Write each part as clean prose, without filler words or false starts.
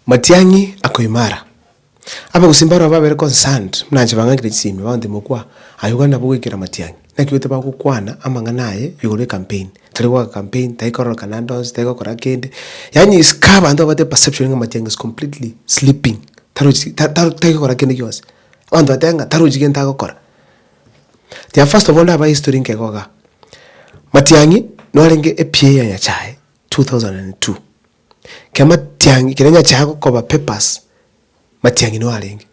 Matiang'i akoimara. Abagusii mbarabwo babere concerned buna inche bang'akire chisimi bagontebia mokwa aye iga nabo goikera matiang'i. Naki oete bagokwana amang'ana aye igoro ye campaign. Tari goaka campaign, tari kororekana ande onsi, tari gokora kende, yaani isiko abanto babwate perception ng'a matiang'i is completely sleeping, tarochi ta- ta tari gokora kende gionsi. Abanto bateba ng'a tarochi gento agokora. Tiga first of all nabae history nkego igaa, Matiang'i norenge ePA ya Nyachae 2002, Ekero Matiang'i ekero Nyachae agokoba papers, Matiang'i nigo arenge,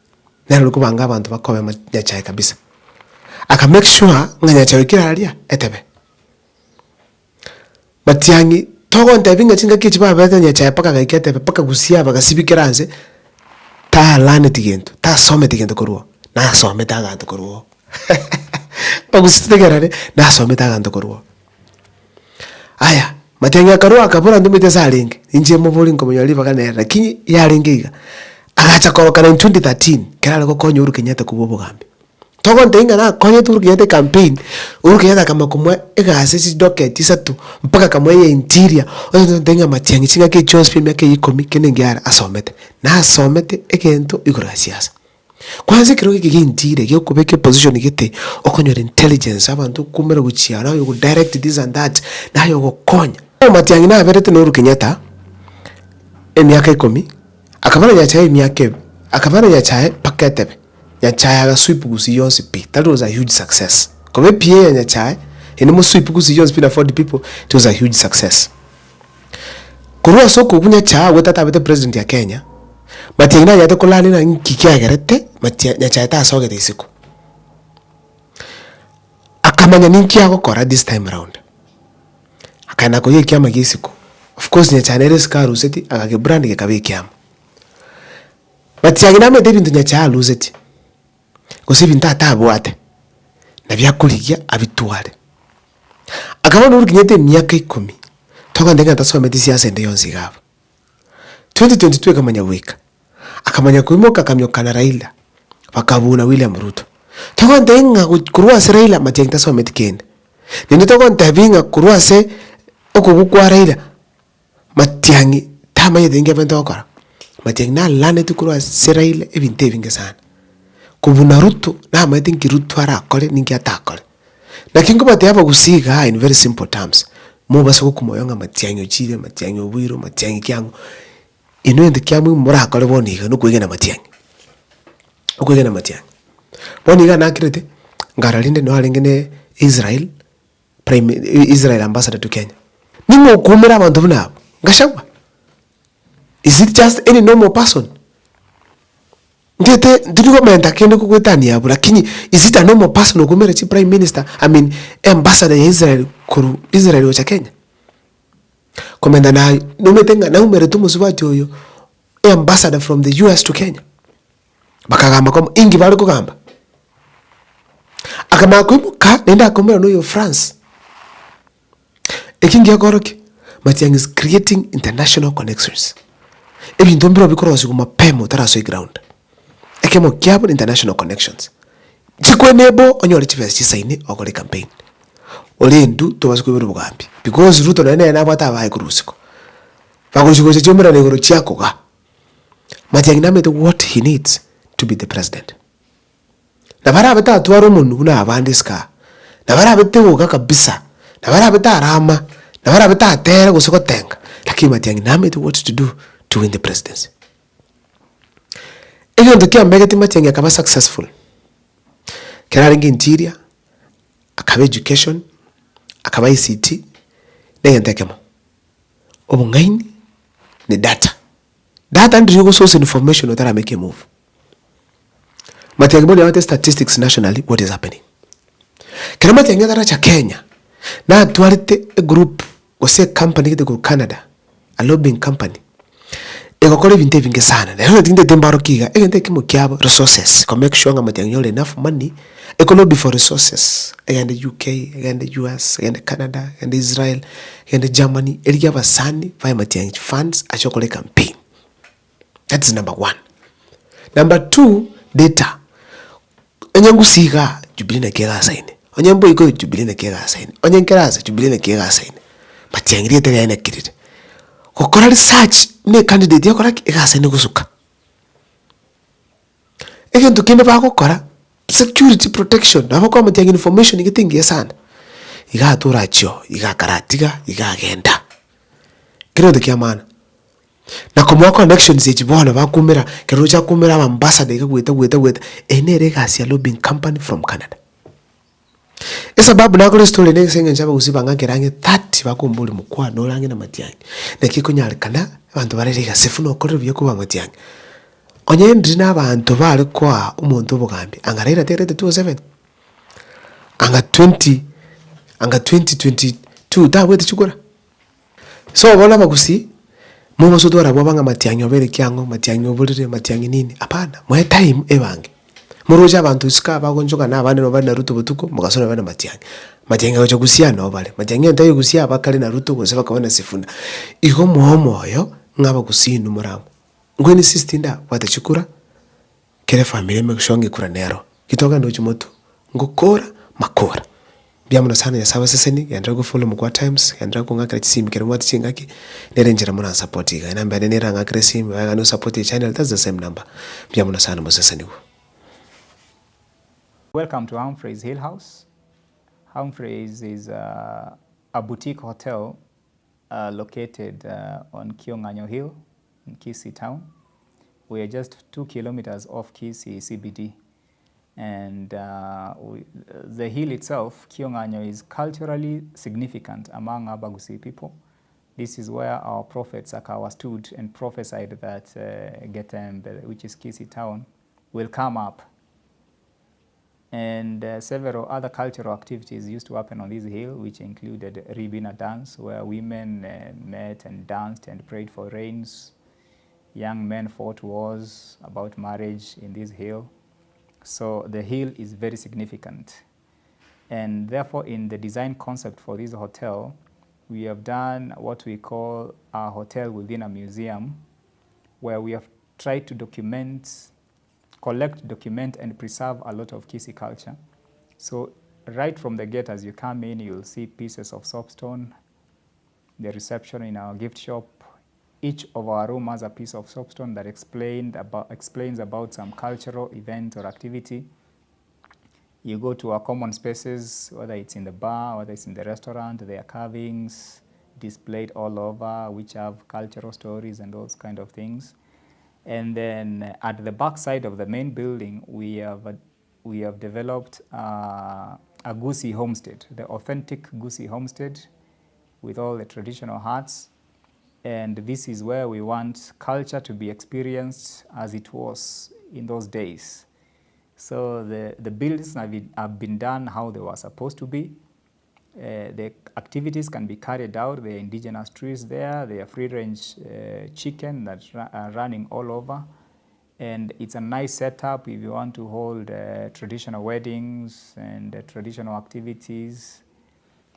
nere ore kobanga abanto bakobe ma Nyachae kabisa. Aka make sure ng'a Nyachae oikire aria, etebe. Matiang'i togontebia ng'a chingaki echi babete Nyachae mpaka agaika etebe mpaka gusii abagasibia kera nse, talaneti gento, tasometi gento korwa oo, nasomete aganto korwa oo bagusii totegerere, nasomete aganto korwa oo. Aya, Matiang'i akarua akabora ntomanyeti ase arenge, inche mobori nkomonyora ribaga nere, lakini yarenge iga, agacha korokana in 2013 ekero are gokonya Uhuru Kenyatta kobua obogambi. Togontebia ng'a nakonyete Uhuru Kenyatta ecampaign, Uhuru Kenyatta akamanya komoa egasi chidocket isato, mpaka akamoa eya interior, onye togontebia ng'a Matiang'i chingaki echi chionsi pi emiaka eye ikomi kende nkiare asomete, nasomete egento igoro ya siasa. Kwanza ekerogo eke gentire gekobeka eposition gete, okonyora intelligence, abanto okoumera gochia aro aye ogodirect this and that, naye ogokonya. Matiang'i naberete na Uhuru Kenyatta emiaka ikomi, akaba na Nyachae emiaka eb akaba na Nyachae mpaka etebe, Nyachae agasweep gusii yonsi pi, that was a huge success. Koba ePA ya Nyachae, ende mosweep gusii yonsi pi na Ford people, it was a huge success. Korwa ase okobua Nyachae agwo tata abete president ya Kenya, Matiang'i nanyarete kolanera nki kiagerete Matia Nyachae tasogete isiko. Akamanya ninki agokora this time round, akaenda koyia ekiama gia isiko, of course Nyachae nere isiko aruseti agakebrand gekaba ekiama. Matiang'i namanyete ebinto Nyachae aruseti, gose ebinto atabwate, nabio akorigia abitware. Akaba norukinyete emiaka ikomi, togende ng'a tasometi siasa ende yonsi iga abwo. 2022 ekamanya goika, akamanya koimoka akamioka na Raila, bakabuna William Ruto. Togontebia ng'a go korwa ase Raila Matiang'i tasometi kende. Naende togontebia ng'a korwa ase okobua kwa Raila, Matiang'i tamanyete ninki abwenerete gokora. Matiang'i nalaneti korwa ase Raila ebinto ebinge sana. Kobuna Ruto, namanyete nki Ruto arakore ninki atakore. Naki nkobatebia abagusii igaa in very simple terms, mobase gokuma oyo ng'a Matiang'i ochire, Matiang'i obuirwe, Matiang'i kiang'o, inwe egento kia muhimu morakore bono iga nokoegena Matiang'i, okoegena Matiang'i. Bono iga nakerete, nkarora rinde narenge ne Israel, prime Israel ambassador to Kenya, ning'o okoumera abanto buna abwo? Gachagua? Is it just any normal person? Ntete ntiri komenta kende kogoetania abwo lakini is it a normal person okoumera chi prime minister I mean ambassador ya Israel korwa Israel gocha Kenya? Komenta naye nomanyete ng'a naumerete omosubati oyo ambassador from the US to Kenya. Bakagamba komo inki bare kogamba? Akamanya koimoka naende akaumera na oyo France. Eki ngekoorokia, Matiang'i is creating international connections. Ebinto mbirobio bikorosiwa mapema otarasoa eground. Ekemo kiabo ni international connections. Chikwe enable onyore chibesa chisaine okore ecampaign. Ore intwe tobase koiborwa obogambi because Ruto nonye nere nabwate abaye korwa isiko. Bagochi gocha chiaumerana igoro chiakoga. Matiang'i namanyete what he needs to be the president. Nabo arabe tatwara omonwe buna abande isiko aa, nabo arabe tegoka kabisa, nabo arabe tarama, nabo arabe tatera gose gotenga, lakini Matiang'i namanyete what to do to win the presidency. Egento kiamegete Matiang'i akaba successful, ekero arenge interior, akaba education, akaba ICT, na egento ekemo, obong'aini ne data. Data ndiri ogosource information otara make a move. Matiang'i bono yabate statistics nationally what is happening. Kero Matiang'i ataracha Kenya, natwarete egroup gose ecompany egete korwa Canada, a lobbying company, egokora ebinto ebinge sana. Nero naki ntagete mbarokie iga, egento ekemo kiabo resources, ko make sure ng'a Matiang'i ore enough money, eko lobby for resources, egende UK, egende US, egende Canada, egende Israel, egende Germany, erigie abasani bae Matiang'i chifunds ache gokora ecampaign. That is number one. Number two, data. Onye ngusi igaa, Jubilee naki egasaine, onye mboiko Jubilee naki egasaine, onye nkerase Jubilee naki egasaine. Matiang'i rieta riaye naki rire. Gokora research buna ecandidate egokora ki? Egasi ende gosuka. Egento kende bagokora, security protection, nabo bakomotiga information gete engiya sana, iga atorachio, iga akaratiga, iga agenda. Kera egento kia maana. Na komoa connections echi bono bakoumera, ekero roche akoumera abambassador iga goeta goeta goeta, eye nere egasi ya lobbying company from Canada. Esababu nakora estory eye nase eng'encho abagusii bang'akere ang'e 30 bakomboria mokwane ore ang'e na matiang'i, naki ekonyarekana abanto bare rigasi buna okorire buya kobua matiang'i. Onye ndiri na abanto bare koa omonto obogambi anga Raila tairete 207, anga 20 anga 2022 tabwate chikura. So bono abagusii, mobaso twarabwo aba ng'a matiang'i obeire kiang'o, matiang'i oborire, matiang'i nini, hapana, moe time ebange. Moroche abanto isiko aba bagonchoka na abande nabo bare na Ruto botuko, mogaso nabo bare na matiang'i. Matiang'i agocha gusii aa nabo bare, matiang'i onde taiyo gusii aa bakare na Ruto gose bakaba na Sifuna. Igo moe omoyo ng'a abagusii inwe more amo. Nko insist inde aa, bwata chikura, kera efamiri emake sure ng'a ekura nero. Gitogende gochia motwe, ngokora makora. Mbuya mono sana Nyasae abasesenie, genderera go follow Mokua Times, genderera kong'akera chisimi ekero mbwate chingaki, nere enchera moransupport iga. Enamba yane nere ang'akere esimi, oegane o support echannel, that's the same number. Mbuya mono sana mosesenigwe. Welcome to Humphreys Hill House. Humphreys is a, a boutique hotel uh, located uh, on Kiong'anyo Hill in Kisii town. We are just 2 kilometers off Kisii CBD. And uh, we, the hill itself, Kiong'anyo, is culturally significant among Abagusii people. This is where our prophet Sakawa stood and prophesied that uh, Getembe, which is Kisii town, will come up. And several other cultural activities used to happen on this hill, which included Ribina dance, where women met and danced and prayed for rains. Young men fought wars about marriage in this hill. So the hill is very significant. And therefore, in the design concept for this hotel, we have done what we call a hotel within a museum, where we have tried to document collect, document, and preserve a lot of Kisii culture. So right from the gate, as you come in, you'll see pieces of soapstone, the reception in our gift shop. Each of our room has a piece of soapstone that explained about, explains about some cultural event or activity. You go to our common spaces, whether it's in the bar, whether it's in the restaurant, there are carvings displayed all over, which have cultural stories and those kind of things. And then at the back side of the main building, we have, we have developed uh, a Gusii homestead, the authentic Gusii homestead with all the traditional huts. And this is where we want culture to be experienced as it was in those days. So the, the buildings have been, have been done how they were supposed to be. Uh, the activities can be carried out. There are indigenous trees there. There are free-range uh, chicken that are running all over. And it's a nice setup if you want to hold uh, traditional weddings and uh, traditional activities.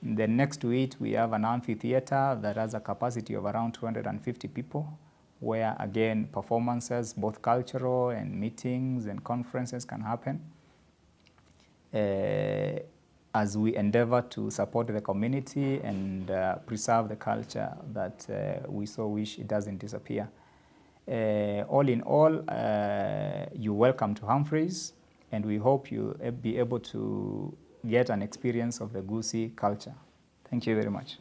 Then next to it, we have an amphitheater that has a capacity of around 250 people, where again, performances, both cultural and meetings and conferences can happen. Uh, as we endeavor to support the community and uh, preserve the culture that uh, we so wish it doesn't disappear. Uh, all in all, uh, you're welcome to Humphreys, and we hope you'll be able to get an experience of the Gusii culture. Thank you very much.